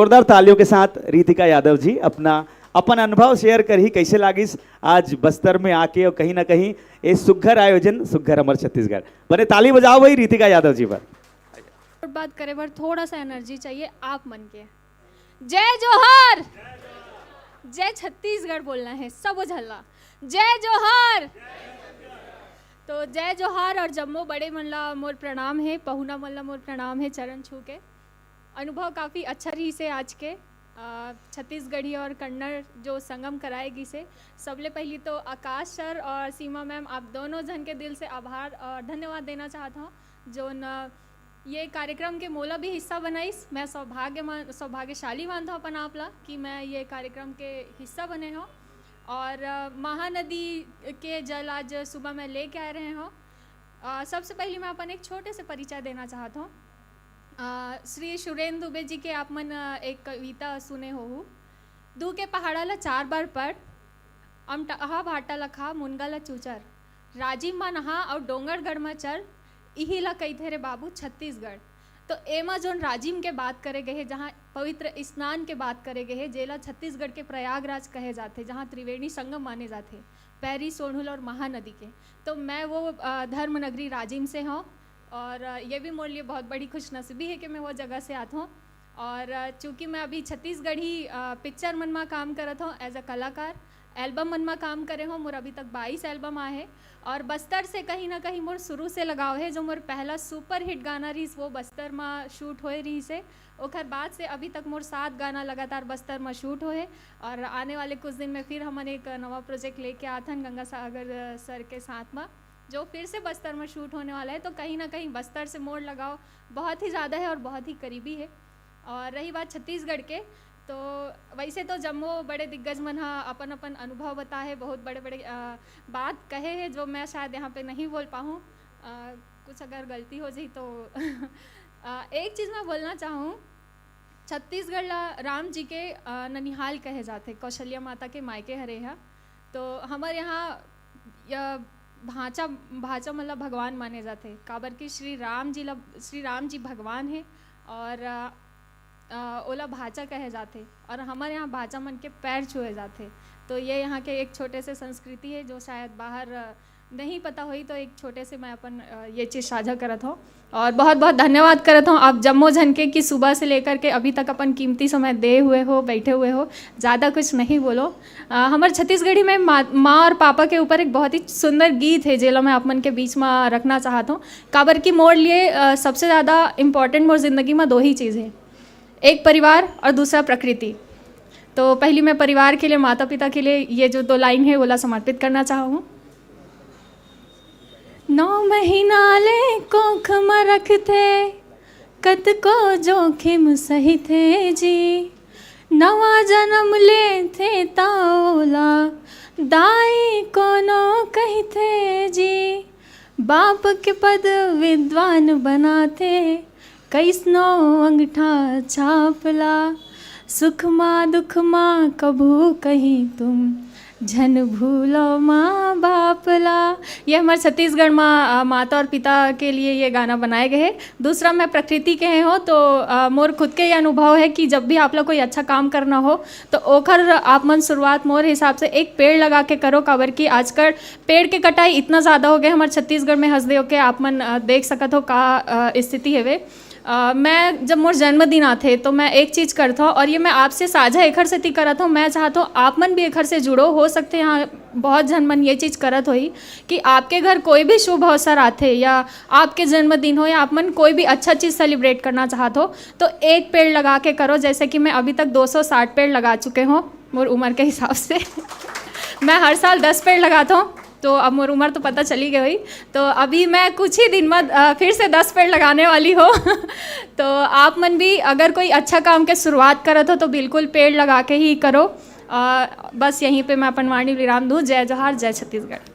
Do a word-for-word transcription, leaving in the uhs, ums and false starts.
जोरदार तालियों के साथ रितिका यादव जी अपना अपन अनुभव शेयर करही, कैसे लागिस आज बस्तर में आके और कहीं ना कहीं ये सुघर आयोजन, सुघर हमर छत्तीसगढ़। बने ताली बजाओ भाई रितिका यादव जी पर। और बात करे बर थोड़ा सा एनर्जी चाहिए आप मन के। जय जोहार, जय छत्तीसगढ़ बोलना है सब झल्ला। जय जोहार। तो जय जोहार और जम्मो बड़े मन ला मोर प्रणाम है, पहुना मन ला मोर प्रणाम है चरण छू के। अनुभव काफ़ी अच्छा रहिस हे आज के। अ, छत्तीसगढ़ी और कन्नड़ जो संगम कराए गिस हे, सबले पहली तो आकाश सर और सीमा मैम, आप दोनों झन के दिल से आभार और धन्यवाद देना चाहत हौं, जोन ये कार्यक्रम के मोला भी हिस्सा बनाइस। मैं सौभाग्य मान, सौभाग्यशाली मानत हौं अपन आप ला कि मैं ये कार्यक्रम के हिस्सा बने हौं। और अ, महानदी के जल आज सुबह मैं लेके आ रहे हौं। अ, सबसे पहले मैं अपन एक छोटे से परिचय देना चाहत हौं। अ, श्री सुरेंद्र दुबे जी के आप मन अ, एक कविता सुने होहू। दू के पहाड़ा ला चार बार पढ़, अमटहा भाटा ला खा, मुनगा ला चूचर, राजिम मा नहा अउ डोंगरगढ़ मा चर, इही ला कहिथे रे बाबू छत्तीसगढ़। तो एमा जोन राजिम के बात करे गए हे, जहाँ पवित्र स्नान के बात करे गए हे, जेला छत्तीसगढ़ के प्रयागराज कहे जाथे, जहाँ त्रिवेणी संगम माने जाथे, पैरी, सोंढूल और महानदी के। तो मैं वो अ, धर्म नगरी राजिम से हौं और अ, ये भी मोर लिए बहुत बड़ी खुशनसीबी है कि मैं वो जगह से आत हौं। और अ, चूँकि मैं अभी छत्तीसगढ़ी अ, पिक्चर मन मा काम करत हौं एज अ कलाकार, एल्बम मन मा काम करे हौं, मोर अभी तक बाईस एल्बम आए हे। और बस्तर से कहीं ना कहीं मोर शुरू से लगाव हे। जो मोर पहला सुपरहिट गाना रहिस, वो बस्तर मा शूट होए रहिस हे। ओखर बाद से अभी तक मोर सात गाना लगातार बस्तर मा शूट होए हे। और आने वाले कुछ दिन में फिर हमन एक नवा प्रोजेक्ट लेके आथन गंगा सागर सर के साथ मा, जो फिर से बस्तर मा शूट होने वाला है। तो कहीं ना कहीं बस्तर से मोर लगाव बहुत ही ज़्यादा है और बहुत ही करीबी है। और रही बात छत्तीसगढ़ के, तो वैसे तो जम्मो बड़े दिग्गज मन ह अपन अपन अनुभव बताए हे, बहुत बड़े बड़े अ, बात कहे हे, जो मैं शायद यहाँ पे नहीं बोल पाऊँ। अ, कुछ अगर गलती हो जाही तो अ, एक चीज़ मैं बोलना चाहूँ, छत्तीसगढ़ ला राम जी के अ, ननिहाल कहे जाथे, कौशल्या माता के मायके हरे हा। तो हमर यहाँ या भांचा, भांचा मतलब भगवान माने जाथे, काबर कि श्री राम जी ला, श्री राम जी भगवान हे और अ, अ, ओला भांचा कहे जाथे और हमर यहाँ भांचा मन के पैर छुए जाथे। तो ये यहाँ के एक छोटे से संस्कृति है जो शायद बाहर अ, नहीं पता होही, तो एक छोटे से मैं अपन अ, ये चीज़ साझा करत हौं। और बहुत बहुत धन्यवाद करत हौं आप जम्मो झन के कि सुबह से लेकर के अभी तक अपन कीमती समय दे हुए हो, बैठे हुए हो। ज़्यादा कुछ नहीं बोलो। अ, हमर छत्तीसगढ़ी में माँ, माँ और पापा के ऊपर एक बहुत ही सुंदर गीत है, जेला मैं आप मन के बीच में रखना चाहत हौं, काबर कि मोर लिए अ, सबसे ज़्यादा इम्पोर्टेंट मोर जिंदगी में दो ही चीज़ है, एक परिवार और दूसरा प्रकृति। तो पहली मैं परिवार के लिए, माता पिता के लिए ये जो दो लाइन है, ओला समर्पित करना चाहूँ। नौ महीना ले कोख म रखथे, कतको जोखिम सहिथे जी। नवा जन्म लेथे त ओला दाई कोनो कहिथे जी। बाप के पद विद्वान बनाथे, कइसनो अंगठा छाप ला। सुख मा दुख मा कभू कहीं तुम झन भूलो माँ बाप ला। ये हमर छत्तीसगढ़ मा अ, माता और पिता के लिए ये गाना बनाए गए हैं। दूसरा मैं प्रकृति के हौं, तो अ, मोर खुद के ये अनुभव है कि जब भी आप लोग कोई अच्छा काम करना हो तो ओखर आप मन शुरुआत मोर हिसाब से एक पेड़ लगा के करो, काबर कि आजकल पेड़ के कटाई इतना ज़्यादा हो गए हमर छत्तीसगढ़ में। हंसदे होके आप मन अ, देख सकत हो का अ, स्थिति हेवे। अ, मैं जब मोर जन्मदिन आथे तो मैं एक चीज़ करत हौं और ये मैं आपसे साझा एखर सेती करत हौं, मैं चाहत हौं आप मन भी एखर से जुड़ो। हो सकथे यहाँ बहुत झन मन ये चीज़ करत होही कि आपके घर कोई भी शुभ अवसर आथे या आपके जन्मदिन हो या आप मन कोई भी अच्छा चीज़ सेलिब्रेट करना चाहत हो तो एक पेड़ लगा के करो। जैसे कि मैं अभी तक दो सौ साठ पेड़ लगा चुके हौं मोर उम्र के हिसाब से। मैं हर साल दस पेड़ लगात हौं, तो अब मोर उम्र तो पता चली गई होही। तो अभी मैं कुछ ही दिन में अ, फिर से दस पेड़ लगाने वाली हौं। तो आप मन भी अगर कोई अच्छा काम के शुरुआत करत हो तो बिल्कुल पेड़ लगा के ही करो। अ, बस यहीं पे मैं अपन वाणी विराम दूँ। जय जोहार, जय छत्तीसगढ़।